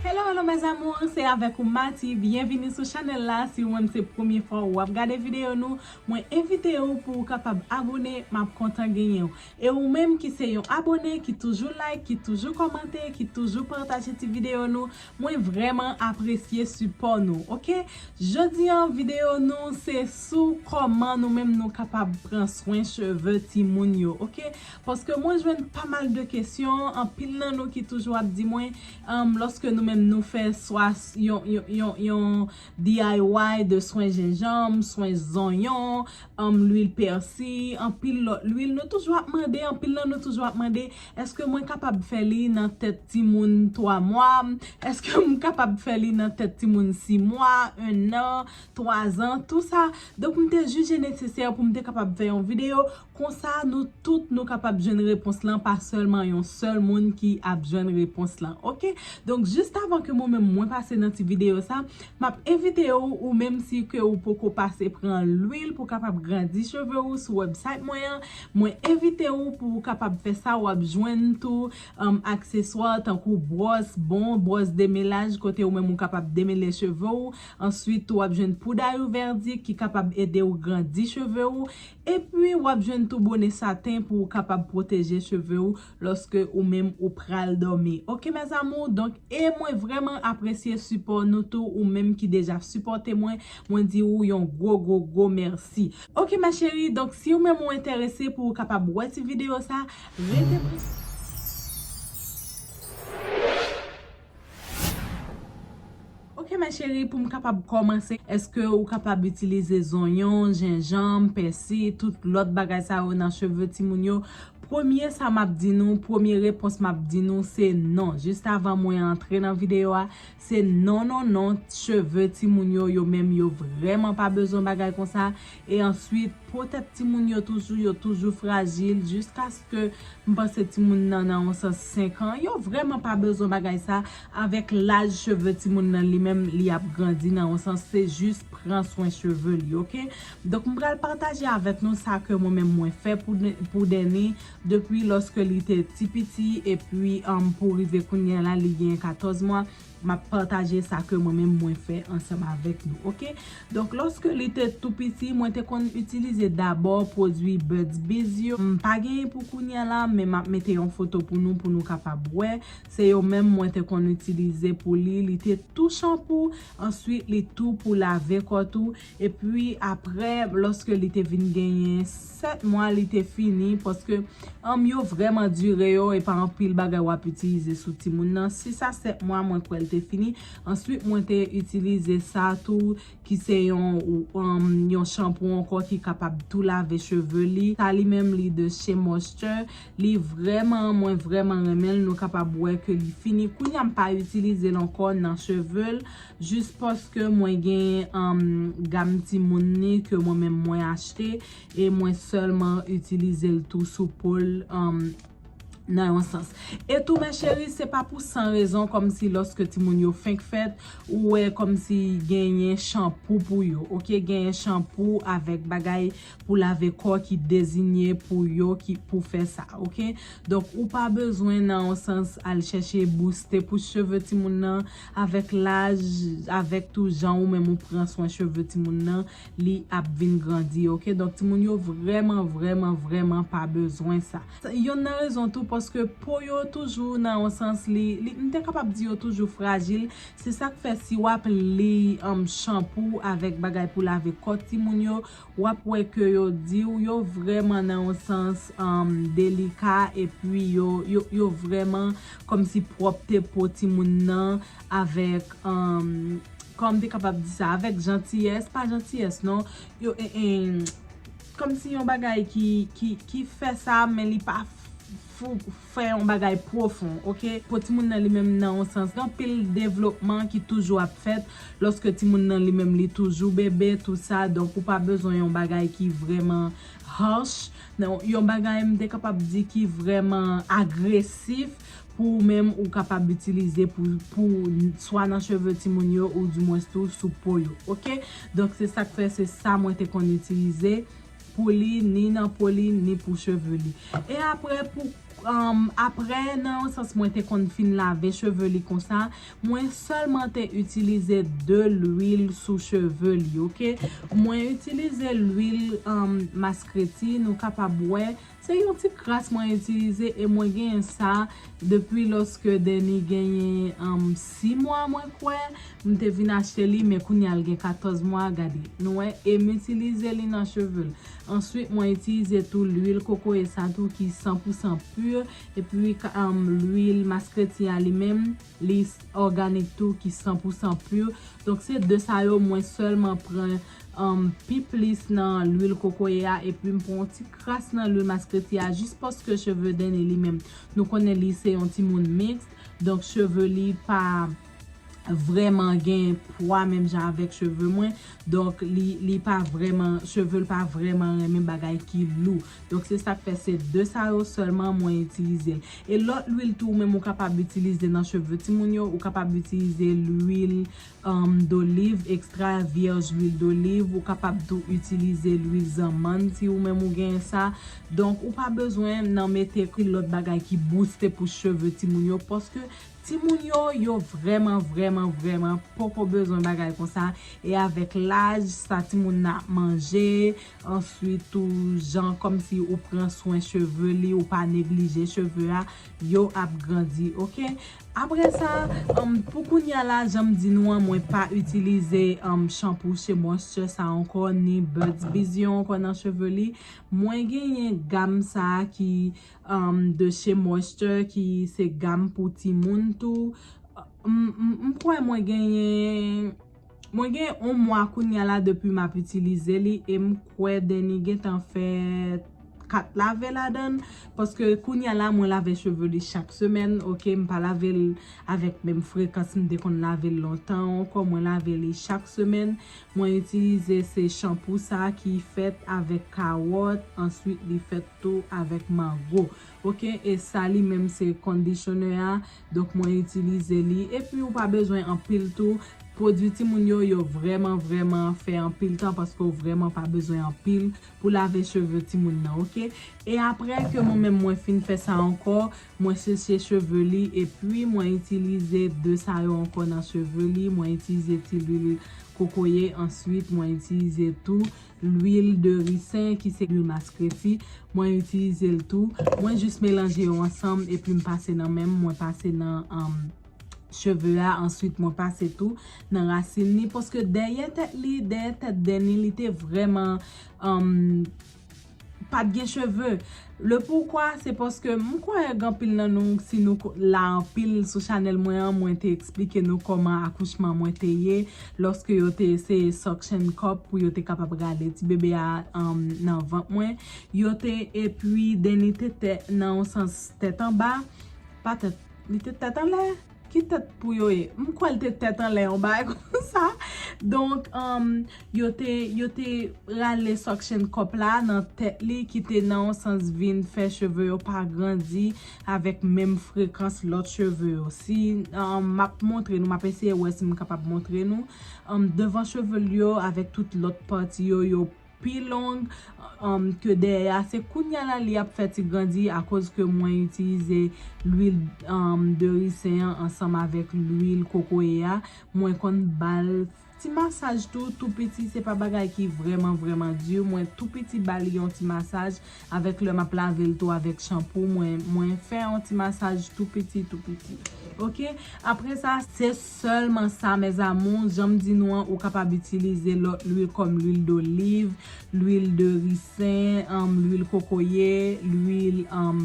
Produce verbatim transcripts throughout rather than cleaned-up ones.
Hello, hello mes amours, se avèk ou Mati. Byenvini sou chanèl la. Si ou menm se premye fwa w ap gade videyo nou, mwen envite ou pou ou kapab abone, m ap kontan genyen w. E ou menm ki se yon abone, ki toujou like, ki toujou kòmante, ki toujou pataje ti videyo nou, mwen vrèman apresye sipò nou, oke? Jodi an videyo nou se sou kòman nou menm nou kapab pran swen cheve timoun yo, oke? Paske mwen jwenn pa mal de kesyon, anpil nan nou ki toujou ap di mwen, um, lòske nou menm nou fè swa s- yon, yon, yon, yon D I Y de swen jenjanm, swen zonyon, um, lwil pèsi, anpil lòt lwil, nou toujou ap mande, anpil nan nou toujou ap mande, èske mwen kapab fè li nan tèt timoun twa mwa? Èske m kapab fè li nan tèt timoun sis mwa, en an, twa zan, tou sa? Donk, m te jije nesesè pou m te kapab fè yon videyo. Konsa, nou tout, nou kapab jwenn repons lan, pa sèlman yon sèl moun ki ap jwenn repons lan, oke? Donk, jis avan ke mwen menm mwen pase nan ti videyo sa, m ap envite ou, ou menm si ke ou poko pase pran lwil pou kapab grandi cheve ou sou website mwen an, mwen envite ou pou ou kapab fè sa, w ap jwenn tou, um, akseswa tankou bwòs, bon bwòs demelaj, kote ou menm ou kapab demele cheve ou, answit tou w ap jwenn poud ayouverdik ki kapab ede ou grandi cheve ou, epi w ap jwenn tou bone saten pou ou kapab pwoteje cheve ou lòske ou menm ou pral dòmi. Oke mes amours, donk, e mwen vrèman apresye sipò nou tou, ou menm ki deja sipòte mwen, mwen di ou yon gwo, gwo, gwo mèsi. Oke ma chérie, donk si ou menm ou enterese pou ou kapab wè ti videyo sa, rete branche. Oke ma chérie, pou m kapab kòmanse, èske ou kapab itilize zonyon, jenjanm, pèsi, tout lòt bagay sa yo nan cheve timoun yo? Premye sa m ap di nou, premye repons m ap di nou se non. Jis avan mwen antre nan videyo a, se non, non, non, cheve timoun yo, yo menm yo vrèman pa bezwen bagay konsa. E answit, po tèt timoun yo toujou, yo toujou frajil, jiskaske m panse timoun nan nan yon sans senk an, yo vrèman pa bezwen bagay sa. Avèk laj cheve timoun nan li menm, li ap grandi nan yon sans, se jis pran swen cheve li, oke? Donk, m pral pataje avèk nou sa ke mwen menm mwen fè pou, pou Deni, depi lòske li te ti piti, epi, um, pou rive kounye a la, li gen katòz mwa. M ap pataje sa ke mwen menm mwen fè ansanm avèk nou, oke? Donk, lòske li te tou piti, mwen te konn itilize dabò pwodui Burt's Bees yo. M pa genyen pou kounye a la, men m ap mete yon foto pou nou, pou nou kapab wè. Se yo menm mwen te konn itilize pou li. Li te tou chanpou, answit li tou pou lave kò tou. Epi apre, lòske li te vin genyen sèt mwa, li te fini, paske, um, yo vrèman dire yo, e pa anpil bagay w ap itilize sou timoun nan. Sis a sèt mwa, mwen kwè l te fini. Answit, mwen te itilize sa tou, ki se yon, um, yon chanpou ankò ki kapab tou lave cheve li. Sa li menm, li de chez Moisture. Li vrèman, mwen vrèman renmen l. Nou kapab wè ke li fini. Kounye a, m pa itilize l ankò nan cheve l. Jis paske mwen gen, um, gam timoun ni ke mwen menm mwen achte, e mwen sèlman itilize l tou sou po l, um, nan yon sans. E tou, mes chéries, se pa pou san rezon, kòmsi lòske timoun yo fenk fèt, ou wè kòmsi genyen chanpou pou yo, oke? Genyen chanpou avèk bagay pou lave kò ki dezinye pou yo, ki pou fè sa, oke? Donk, ou pa bezwen nan yon sans al chèche booste pou cheve timoun nan. Avèk laj, avèk tou jan ou menm ou pran swen cheve timoun nan, li ap vin grandi, oke? Donk, timoun yo vrèman, vrèman, vrèman pa bezwen sa. Yonn nan rezon tou, paske po yo toujou nan yon sans, li, li, m te kapab di yo toujou frajil. Se sa k fè si w ap li, um, chanpou avèk bagay pou lave kò timoun yo, w ap wè ke yo di w yo vrèman nan yon sans, um, delika, epi yo, yo, yo vrèman kòmsi pwòpte po timoun nan avèk, um, kòman m te kapab di sa, avèk jantiyès, pa jantiyès non, yo, e, e, kòmsi yon bagay ki, ki, ki fè sa, men li pa f- fou fè yon bagay pwofon, oke? Po timoun nan li menm nan yon sans, gen anpil devlopman ki toujou ap fèt lòske timoun nan li menm li toujou bebe, tou sa. Donk, ou pa bezwen yon bagay ki vrèman harsh. Non, yon bagay m te kapab di ki vrèman agresif pou ou menm ou kapab itilize pou, pou swa nan cheve timoun yo ou dimwens tou sou po yo, oke? Donk, se sa k fè se sa mwen te konn itilize pou li, ni nan po li, ni pou cheve li. E apre, pou, Um, apre, nan yon sans, mwen te konn fin lave cheve li konsa, mwen sèlman te itilize de lwil sou cheve li, oke? Mwen itilize lwil, um, maskreti, nou kapab wè. Se yon ti kras mwen itilize e mwen genyen sa depi lòske Danny genyen, um, sis mwa, mwen kwè. M te vin achte li, men kounye a l gen katòz mwa, gade. Nou wè, e m itilize li nan cheve l. Answit, mwen itilize tou lwil kokoye sa tou ki san pou san pur, epi ka- um, lwil maskreti a li menm, li s- òganik tou ki san pou san pur. Donk, se de sa yo mwen sèlman pran, um, pi plis nan lwil kokoye a, epi m pran yon ti kras nan lwil maskreti a, jis paske cheve Danny li menm, nou konnen li se yon timoun miks, donk cheve li pa vrèman gen pwa menm jan avèk cheve mwen. Donk, li, li pa vrèman, cheve l pa vrèman renmen bagay ki lou. Donk, se sa k fè se de sa yo sèlman mwen itilize l. E lòt lwil tou, ou menm ou kapab itilize nan cheve timoun yo, ou kapab itilize lwil, um, doliv, ekstra vyèj lwil doliv, ou kapab tou itilize lwil zanmann si ou menm ou gen sa. Donk, ou pa bezwen nan mete ki lòt bagay ki booste pou cheve timoun yo, paske timoun yo, yo vrèman, vrèman, vrèman poko bezwen bagay konsa. E avèk laj, sa timoun nan ap manje, answit ou jan kòmsi ou pran swen cheve li, ou pa neglije cheve a, yo ap grandi, oke? Apre sa, um, pou kounye a la, jan m di nou an, mwen pa itilize, um, shampoo Shea Moisture sa ankò, ni Burt's Bees yo ankò nan cheve li. Mwen genyen gam sa a ki, um, de Shea Moisture, ki se gam pou timoun tou. M, m, m kwè mwen genyen, mwen gen yon mwa kounye a la depi m ap itilize li, e m kwè Danny gentan fè kat lave ladan l, paske kounye a la mwen lave cheve li chak semèn, oke, m pa lave l avèk menm frekans m te konn lave l lontan ankò, mwen lave li chak semèn. Mwen itilize se shampoo sa ki fèt avèk kawòt, answit li fèt tou avèk mango. Oke, e sa li menm se conditioner a, donk mwen itilize li. Epi ou pa bezwen anpil tou. Pwodui timoun yo, yo vrèman, vrèman fè anpil tan paske ou vrèman pa bezwen anpil pou lave cheve timoun nan, oke? E apre ke mwen menm mwen fin fè sa ankò, mwen seche cheve li, epi mwen itilize de sa yo ankò nan cheve li, mwen itilize ti lwil kokoye, answit mwen itilize tou lwil de risen ki se lwil maskreti, mwen itilize l tou. Mwen jis melanje yo ansanm epi m pase nan men m, mwen pase nan, um, cheve a, answit mwen pase tou nan rasin li, paske dèyè tèt li, dèyè tèt Danny, li te vrèman, um, pa t gen cheve. Le poukwa, se paske m kwè gen anpil nan nou, si nou ko- la anpil sou chanèl mwen an, mwen te eksplike nou kòman akouchman mwen te ye, lòske yo te eseye suction cup pou yo te kapab rale ti bebe a, um, nan vant mwen. Yo te, epi Danny te tè nan yon sans tèt anba, pa tèt, li te tèt anlè. Ki tèt pou yo ye? M kwè l te tèt anlè, yon bagay konsa. Donk, um, yo te, yo te rale suction cup la nan tèt li, ki te nan yon sans vin fè cheve yo pa grandi avèk menm frekans lòt cheve yo. Si, um, m ap montre nou, m ap eseye wè si m kapab montre nou. Um, devan cheve l yo, avèk tout lòt pati yo, yo pi long, um, ke dèyè a. Se kounye a la li ap fè ti grandi akoz ke mwen itilize lwil, um, de risen an ansanm avèk lwil kokoye a. Mwen konn ba l ti masaj tou, tou piti, se pa bagay ki vrèman, vrèman di. Mwen tou piti ba li yon ti masaj avèk lè m ap lave l tou avèk chanpou. Mwen, mwen fè yon ti masaj tou piti, tou piti. Oke? Apre sa, se sèlman sa, mes amours. Jan m di nou an, ou kapab itilize lòt lwil kòm lwil doliv, lwil de risen, um, lwil kokoye, lwil, um,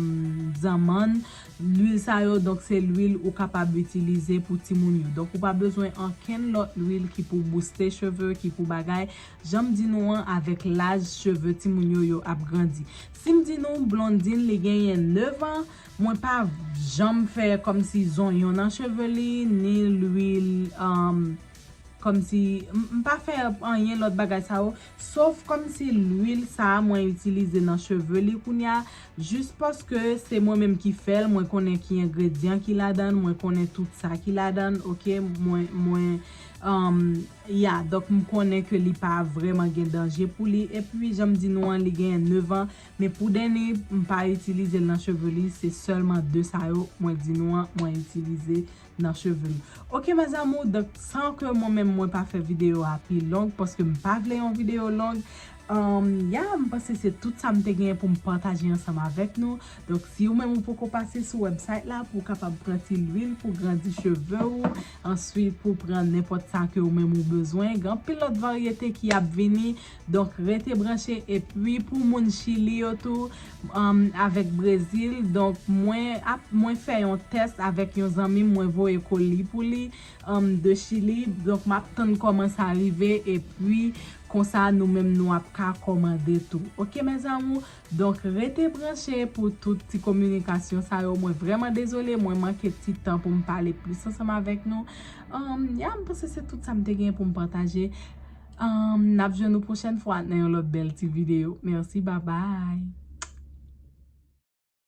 zanmann. Lwil sa yo, donk, se lwil ou kapab itilize pou timoun yo. Donk, ou pa bezwen ankenn lòt lwil ki pou booste cheve, ki pou bagay. Jan m di nou an, avèk laj, cheve timoun yo, yo ap grandi. Si m di nou, Blondine, li genyen nèf an, mwen pa janm fè kòmsi zonyon nan cheve li, ni lwil, um, kòmsi, m, m pa fè anyen lòt bagay sa yo, sof kòmsi lwil sa a mwen itilize nan cheve li kounye a, jis paske se mwen menm ki fè l, mwen konnen ki engredyan ki ladan l, mwen konnen tout sa ki ladan l, oke, mwen, mwen, Um, ya, donk m konnen ke li pa vrèman gen danje pou li. Epi, jan m di nou an, li genyen nèf an. Men pou Danny, m pa itilize l nan cheve li. Se sèlman de sa yo, mwen di nou an, mwen itilize nan cheve m. Ok, mes amours, donk, san ke mwen menm mwen pa fè videyo a pi long, paske m pa vle yon videyo long, um, ya, m panse se tout sa m te genyen pou m pataje ansanm avèk nou. Donk, si ou menm ou poko pase sou website la pou w kapab pran ti lwil pou grandi cheve ou, answit pou pran nenpòt sa ke ou menm ou bezwen, gen anpil lòt varyete ki ap vini. Donk, rete branche. Epi pou moun Chili yo tou, um, avèk Brezil, donk, mwen ap, mwen fè yon tès avèk yon zanmi m, mwen voye koli pou li, um, de Chili. Donk, m ap tann kòman sa rive, epi konsa nou menm nou ap ka kòmande tou. Ok, mes amours? Donk, rete branche pou tout ti kominikasyon sa yo. Mwen vrèman dezole, mwen manke ti tan pou m pale plis ansanm avèk nou. Um, ya, m panse se tout sa m te gen pou m pataje. Um, n ap jwenn nou pwochèn fwa nan yon lòt bèl ti videyo. Mèsi, babay.